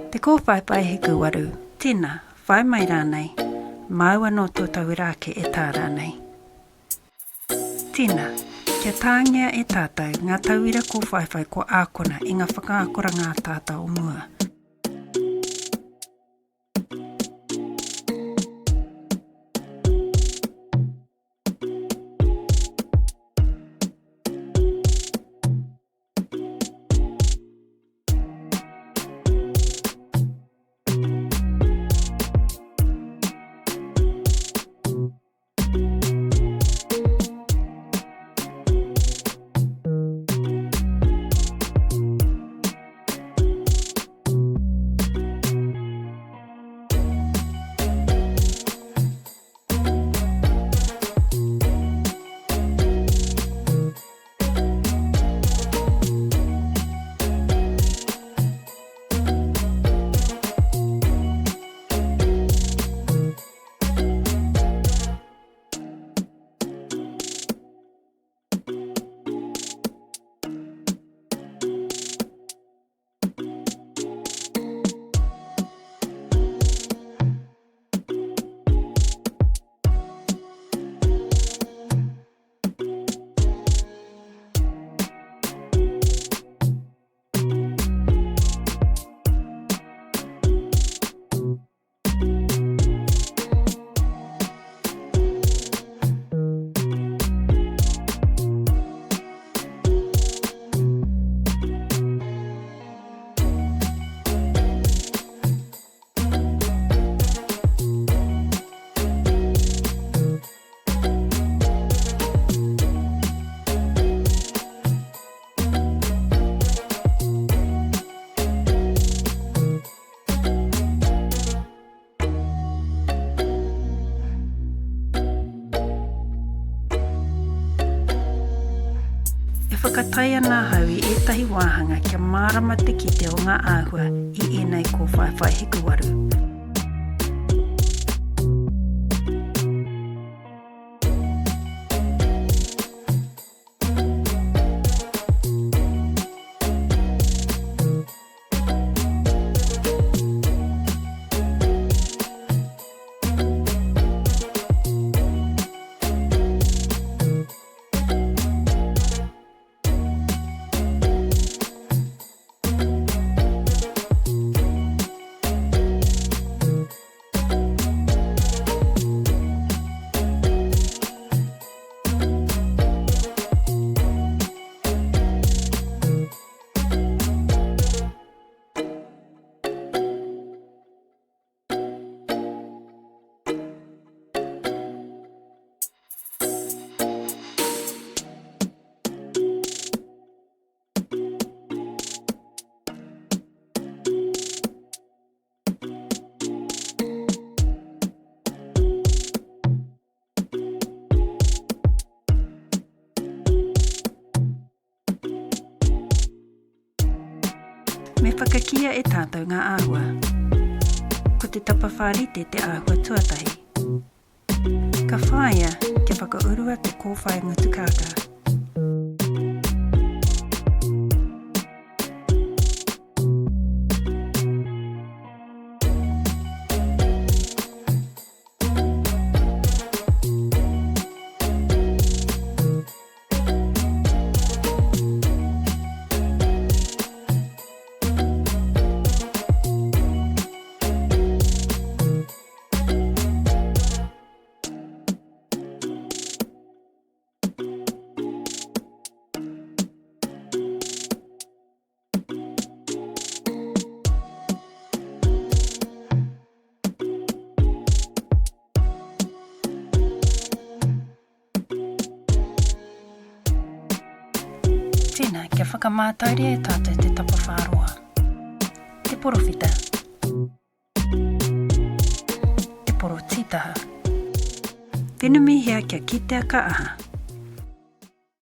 Te kōwhaiwhai hikuwaru, tēnā, whai mai rānei, māu anō tō tauira ake e tā rānei. Tēnā, kia tāngia e tātou ngā tauira kōwhaiwhai kua ākona i ngā whakaakoranga ataata o mua. E whakatae ana ahau i ētahi wāhanga kia mārama te kite o ngā āhua i ēnei kōwhaiwhai hikuwaru. Me whakakīia e tātou ngā āhua. Ko te tapawhā rite te āhua tuatahi. Ka whāia kia whakaurua te kōwhai ngutu kākā. Tēnā, kia whakamātauria e tātou te tapawhā roa. Te porowhita. Te porotītaha. Whenumihia kia kitea ka aha.